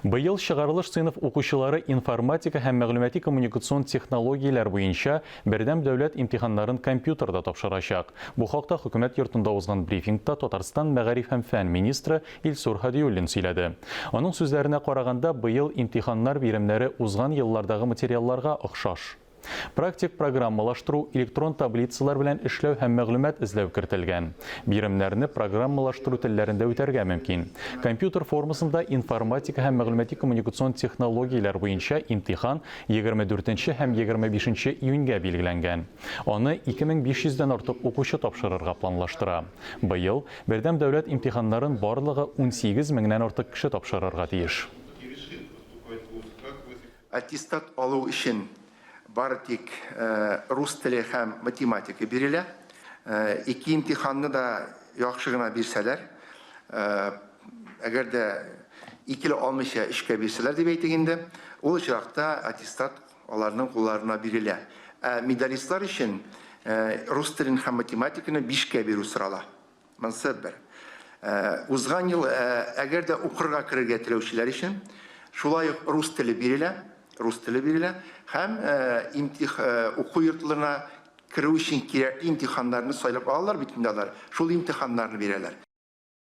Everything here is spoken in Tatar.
Быел чыгарылыш сыйныф укучылары информатика һәм мәгълүмати-коммуникацион технологияләр буенча бердәм дәүләт имтиханнарын компьютерда тапшырачак. Бу хакта Хөкүмәт йортында узган брифингта Татарстан мәгариф һәм фән министры Илсур Һадиуллин сөйләде. Аның сүзләренә караганда, быел имтиханнар биремнәре узган еллардагы материалларга охшаш. Практик программалаштыру, электрон таблицалар белән эшләү һәм мәгълүмат эзләү кертелгән. Биремнәрне программалаштыру телләрендә үтәргә мөмкин. Компьютер формасында информатика һәм мәгълүмати-коммуникацион технологияләр буенча имтихан 24 нче һәм 25 нче июньгә билгеләнгән. Аны 2500 дән артык укучы тапшырырга планлаштыра. Быел Бердәм дәүләт имтиханнарын барлыгы 18 меңнән артык кеше тапшырырга тиеш. Аттестат алу өчен бары тик рус теле һәм математика бирелә. Ике имтиханны да яхшы гына бирсәләр, әгәр дә икеле алмыйча өчкә бирсәләр дип әйтик инде, ул очракта аттестат аларның кулларына бирелә. Ә медалистлар өчен рус телен һәм математиканы бишкә бирү сорала. Монысы бер. Узган ел, әгәр дә укырга керергә теләүчеләр өчен, шулай ук рус теле бирелә, рус теле бирелә һәм имтих уку йортларына керү өчен кирәкле имтиханнарны сайлап алалар бит инде алар, шул имтиханнарны бирәләр.